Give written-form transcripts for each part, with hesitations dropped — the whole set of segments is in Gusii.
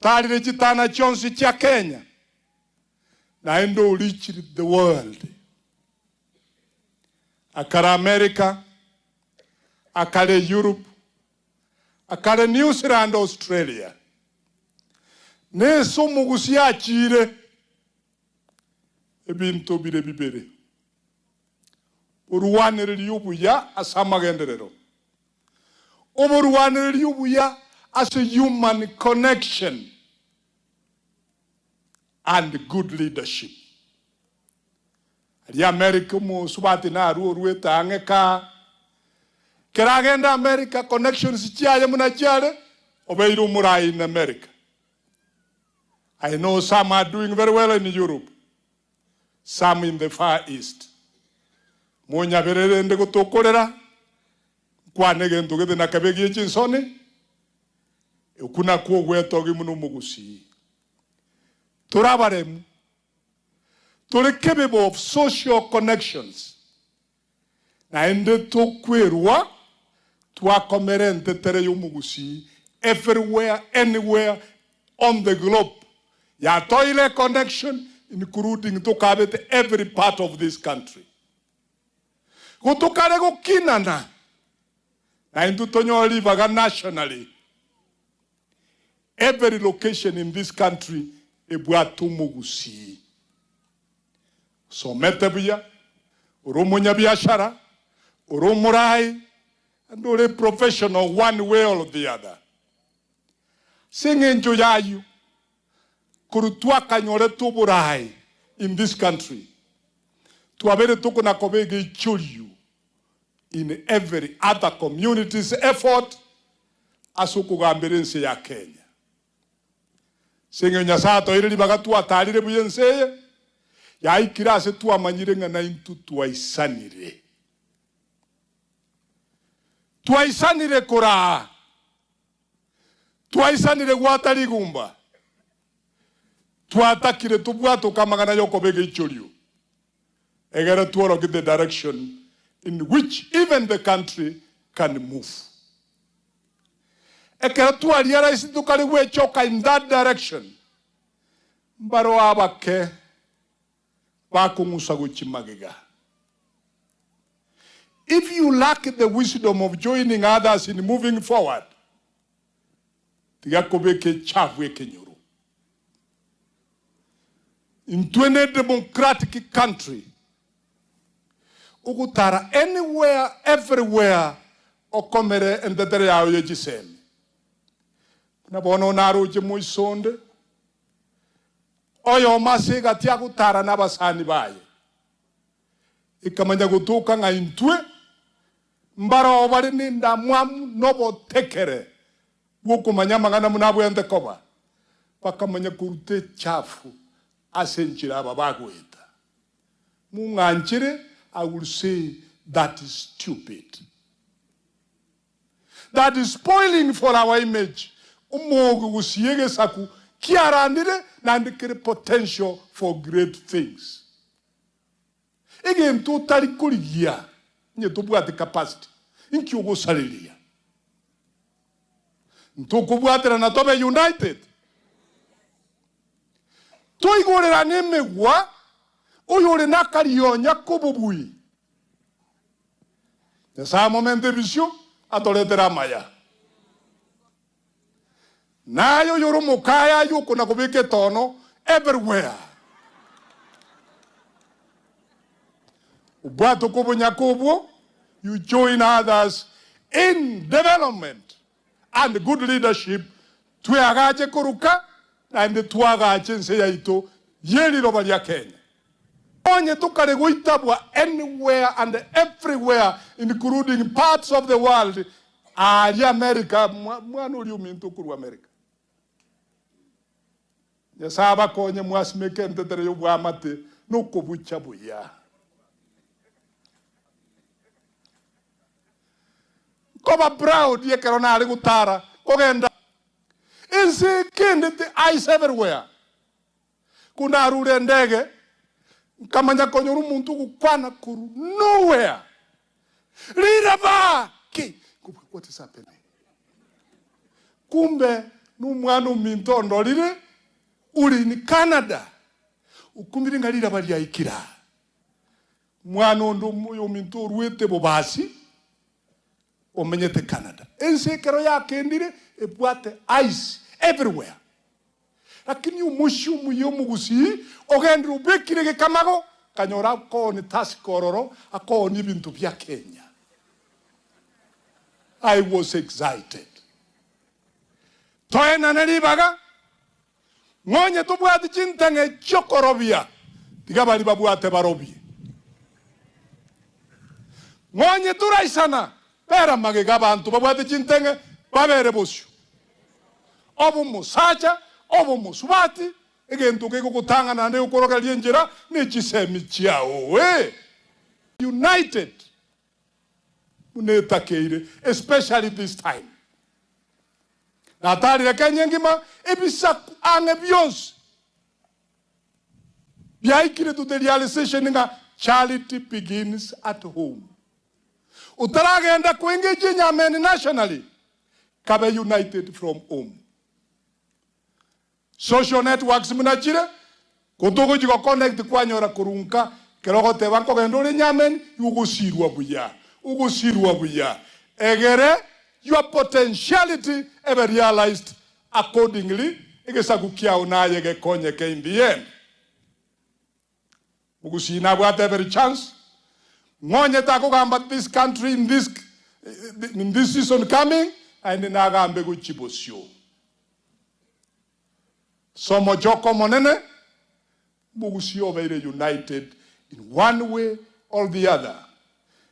Otarire chitana chionsi chia Kenya, naende o reached the world. Akare America, akare Europe, akare New Zealand, Australia. Nese omogusi achiire ebinto bire bibere, Orwanereria obuya ase amagenderero, oborwanereria obuya ase human connection and good leadership. Aria America omosubati narwo orwete ang'e kaa, ekero agenda America connections chiaye buna chiare, obeire omorai in America. I know some are doing very well in Europe, some in the far east. Monyabere rende gotokorera, nkwane egento gete nakebe gie chinsoni, okwo nakwo ogwetogia buna omogusii. Tore abaremu, tore capable of social connections, naende tokwerwa twakomera entetere y'omogusii everywhere, anywhere on the globe. Yatoeire econnection including tokabete every part of this country. Gotokare gokinana naintwe tonyore ribaga nationally every location in this country ebwate omogusii osomete buya, ore omonyabiashara, ore omorai and ore professional one way or the other. Ase eng'encho y'ayio, korwa twakanyorete oborai in this country, twabeire tokona koba egeichorio in every other community's effort ase okogambera ense ya Kenya. Ase eng'encho Nyasae atoeire ribaga twatarire buya ense eye, yaikire ase twamanyire ng'a naintwe twaisanire. Twaisanire koraa, twaisanire gwata rigumba, twatakire tobwatoke amang'ana y'okoba egeichorio, egere tworokie the direction in which even the country can move. Ekero twarealised tokare gwechoka in that direction, mbaro abake bakong'usa gochia magega. If you lack the wisdom of joining others in moving forward, tiga kobeka echafu ekenyoro. Intwe ne democratic country, ogotara anywhere everywhere okomere entetere yao ye chisemi. Buna bono naroche moisonde, Oyomo ase egati agotara nabasani baye, ekamanya gotoka ng'a intwe mbaroo bare nendamwamu nobotekere bw'okomanya amang'ana buna abwenerete koba, bakamanya koruta echafu ase enchera aba bagoeta. Mong'anchere, I will say that is stupid. That is spoiling for our image, omogo gosiya egesaku kiarandire naende kere potential for great things. Egento otari korigia onye tobwati capacity, inki ogosareria? Ntokobwaterana tobe united? Toigorerane emegwa, oyore nakarionya kobobui. Nyasae amomente ebisio, atoretere amaya. Naye oyore omokaya ayio okona kobeka etono everywhere. Obwate okobonyaka obwo, you join others in development and good leadership, tweagache koruka naende twagache ense yaito yeriroba ria Kenya. Onye tokare goitabwa anywhere and everywhere including parts of the world aaria America mwana oria ominto okorwa America. Nyasae abakonye mwasimeke entetere y'obwamate nokobucha buya. Nkoba proud ekero nare gotara kogenda ense ekendete ice everywhere. Konarure endege, nkamanya konyora omonto ogokwana korwa nowhere, Riraba! Ki? Nkobua, What is happening? Kumbe. Nomwana ominto ondorire ore in Canada, okumire ng'a riraba riaikire aa. Omwana onde ominto oruete bobasi omenyete Canada. Ense ekero yakendire ebwate ice everywhere. Lakini omochie omuya omogusii ogendire obekire gekamago kanyora akooni Tusker ororo akooni ebinto bia Kenya. I was excited. Toenane ribaga, ng'a onye tobwati chintang'e chi'okorobia, tiga baria babwate barobie. Ng'a onye toraisana, bera magega abanto babwate chintang'e babere bosio. Obe omosacha, obe omosubati, egento kegogotang'ana naende gegokworokereria enchera ne chisemi chiao. United buna etakeire especially this time. Natarire Kenya engima ebisaku ang'e bionsi biaikire to the realization ng'a charity begins at home. Otaragenda koengage enyameni nationally, kabe united from home. Social networks buna chire, gotogochia go connect kwanyora korwa nka ekero ogoteba nkogenda ore nyameni igo ogosirwa buya, ogosirwa buya egere your potentiality ebe realized accordingly egesaku kiao naye gekonyeke in the end. Mogusii nabwate every chance ng'onye takogamba this country in this in this season coming naende nagambe gochia bosio. Ase omochoko omonene Mogusii obeire united in one way or the other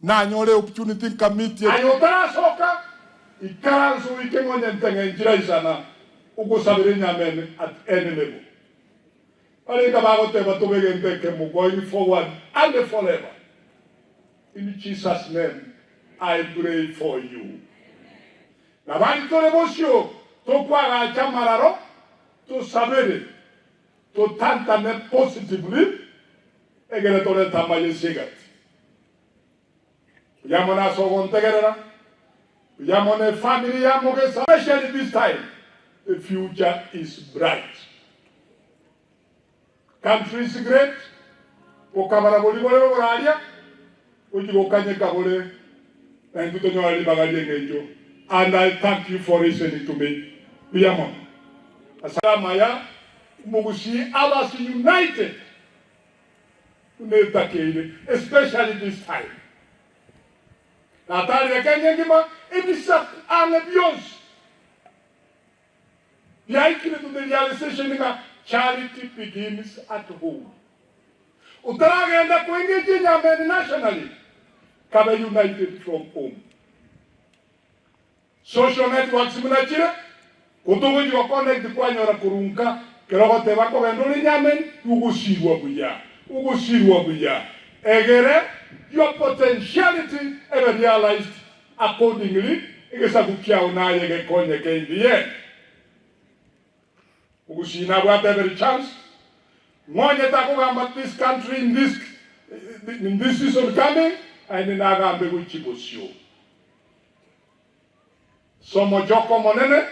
nanyore opportunity nkamitie Aye otarasoka ikaranse oike ng'onye nteng'e enchera isana ogosabera enyamene at any level. Barenge bagoteba tobe egento ekemo going forward and forever in Jesus name I pray for you. Na bari tore bosio tokwagacha amararo tosabere totantane positively egere torete amayesi egati. Mbuya mono ase ogontegerera, mbuya mono efamily ya Mogesa especially this time the future is bright. Country is great, bokabara boria bore oboraria gochia gokanyeka bore na intwe tonyore ribaga ri'engencho and I thank you for listening to me. Mbuya mono. Ase amaya omogusii others united buna etakeire especially this time. Natarire Kenya engima ebisaku ang'e bionsi biaikire to the realization ng'a charity begins at home. Otaragenda koengage enyameni nationally, kabe united from home. Social networks buna chire, gotogochia go connect kwanyora korwa nka kero ogoteba nkogenda ore nyameni ogosirwa buya, ogosirwa buya egere your potentiality ebe realized accordingly egesaku kiao naye gekonyeke in the end. Ogusii nabwate every chance ng'onye takogamba this country in this in this season coming naende nagambe gochia bosio. Ase omochoko omonene,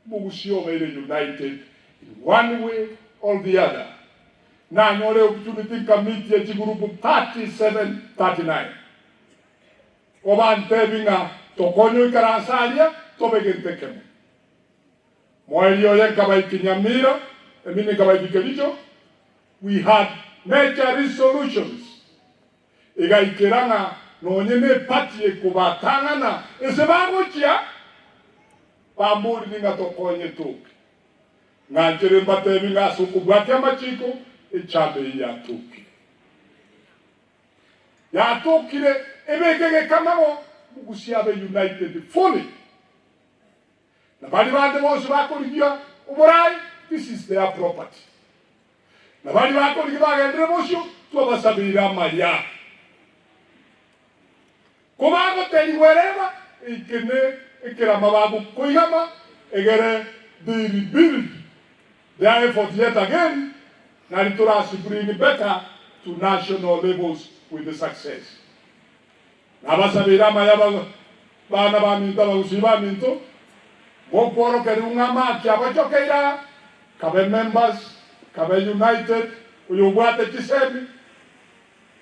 omogusii obeire united in one way or the other. Nanyore opportunity nkamitie chigurupu 37, 39. Kobantebi ng'a tokonye oikaranse aria tobe gento ekemo. Moerio oye nkabaiki Nyamira, emini nkabaiki Kericho, we had major resolutions. Egaikera ng'a nonye neparty ekobatang'ana ase bagochia, bamborire ng'a tokonye toke. Ng'anchere mbatebi ng'a ase okobwatia amachiko, echama eye yatokire. Yatokire ebeke gekamago mogusie abe united fully. Na baria bande bonsi bakorigia oborai, this is their property. Na baria bakorigia bagendere bosio, twabasabeire amaya. Kobagoterigwa ereba, eke ne ekerama bagokoigama, egere they rebuild their effort yet again, nari torasi bring better to national levels with success. Nabasabeire amaya bana baminto abagusii baminto, Gokworokerigwa ng'a amaki agochokeire aa, kabe members, kabe united, oyobwate chisemi,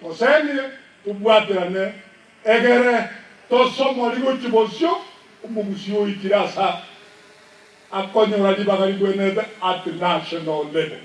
tosemie, tobwaterane egere tosomori gochia bosio omogusii oikire ase akonyora ribaga rigwenerete at national level.